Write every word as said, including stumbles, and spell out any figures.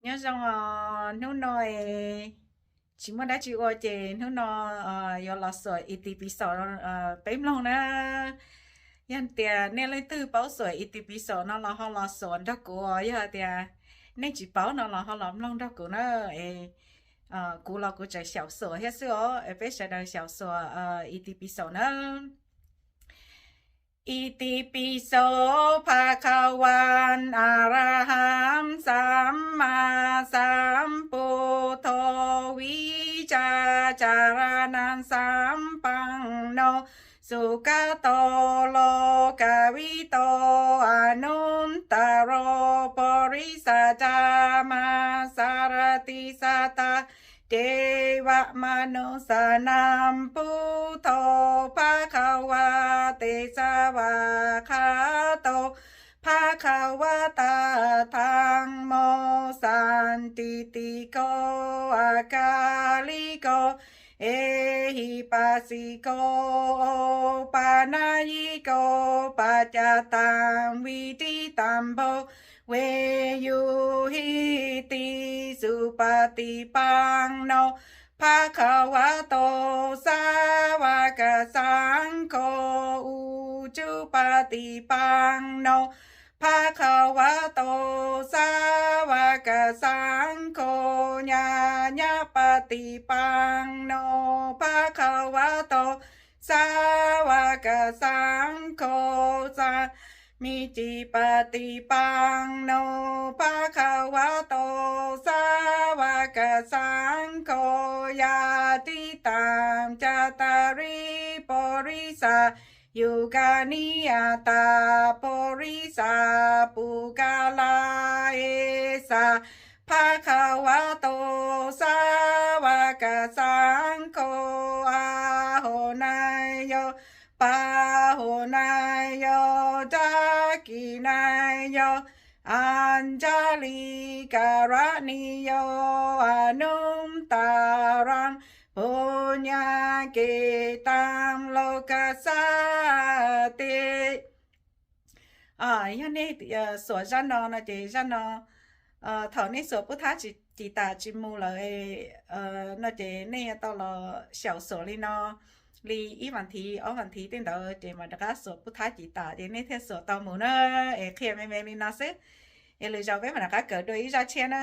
Nyob zoo os, hnub no es tsis muaj dab tsi ua ces hnub no yuav los xuas Itipiso peb mloog na. Yog tias nej leej twg paub xuas Itipiso no los ho los xuas nrog kuv, yog tias nej tsis paub no los ho los mloog nrog kuv na. Es kuv los kuv tseem xyaum xuas thiab xwb os, peb sawv daws xyaum xuas Itipiso na. Itipiso bhagavā arahaṃ sammāsambuddho vijjācaraṇasampanno sugato lokavidū anuttaro purisadammasārathi satthā devamanussānaṃ buddho bhagavāti. Svākkhāto bhagavatā dhammo sandiṭṭhiko akāliko ehipassiko opanayiko paccattaṃ veditabbo viññūhīti. Supaṭipanno bhagavato sāvakasaṅgho, ujupaṭipanno bhagavato sāvakasaṅgho, ñāyapaṭipanno bhagavato sāvakasaṅgho, sāmīcipaṭipanno bhagavato sāvakasaṅgho, yadidaṃ cattāri purisayugāni aṭṭha purisapuggalā, esa bhagavato sāvakasaṅgho, āhuneyyo pāhuneyyo dakkhiṇeyyo añjalikaraṇīyo anuttaraṃ puññakkhettaṃ lokassāti. Yog nej xuas zaj no no ces zaj no, thaum nej xuas pub thab ci tas tsis mus lawm no ces nej yuav tau los xyaum xuas li no li ib vas thiv ob vas thiv tej ntawd ces mam rov qab xuas pub thab ci tas ces nej thiaj xuas tau mus na. Es qhia me me li no xwb, es lwm zaus peb mam rov qab kawm dua ib zaj tshiab na.